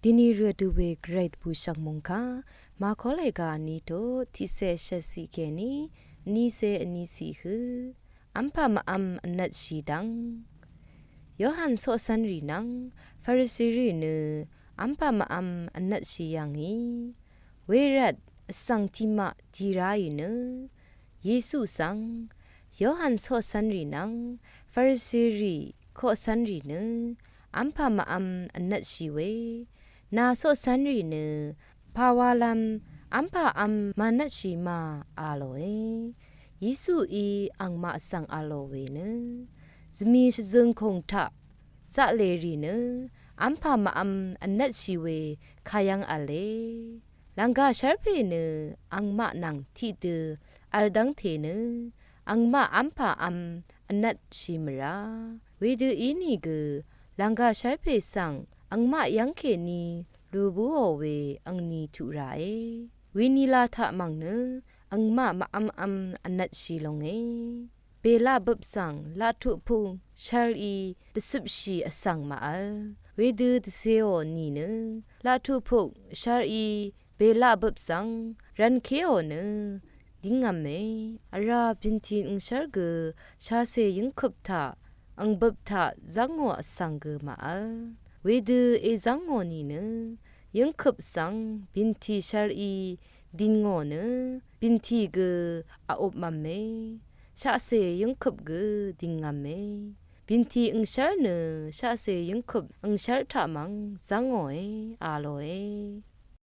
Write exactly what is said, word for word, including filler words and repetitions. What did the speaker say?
Dini rø dø we Gvray dvbù shv̀ng mòngkà Màkó lèga vní tut tiqcé shvtciq kèní vnícé vníciq hø. V́mpà mvv̄m vnvtshì dv́ng. Yohan coqcv́nrì nvng Farisirì nø v́mpà mvv̄m vnvtshì yv̀ngì. Wervt vsvng tiqmaq dì ráì nø Yesu svng Yohan coqcv́nrì nvng Farisirì koqcv́nrì nø v́mpà mvv̄m vnvtshì we, nà coqcv́nrì nø pàwalv́m v́mpà v̄m mànvtshì ma a lòe. Yesuí angmaq svng a lò we nø zvmì shvzøng kùng taq zaqlèrì nø v́mpà mvv̄m vnvtshì we kayv́ng v̄le. Lv̀ngà shv́rpè nø angmaq nvng tiqdø v̄l dv́ngte nø angmaq v́mpà v̄m vnvtshì mvrá. Wedø ínìgø lv̀ngà shv́rpè svng angmaq yv́ngkèní lùbúò we angni tuq ràe. Wenila taq mv̀ng nø angmaq mvv̄m v̄m vnvtshì longe. Bèlaq bøp svng laqtuq puk shvlí dvcøpshì vsvng màvl. Wedø dvcēò nìnø laqtuq puk shvlí bèlaq bøp svng rvnkéò nø dìngv̄me. Vrá bìntì angshv́r gø shacè yǿngkøp taq angbøp taq zv́ngò vsvng gø màvl. Wedø èzv́ngò nìnø yǿngkøp svng bìntì shvlí dìngò nø bìntì gø vupmv̄me. Shacè yǿngkøp gø dìngv̄me. Bìntì angshv́r nø shacè yǿngkøp angshv́r taq mv̀ng zv́ngòe a lòe.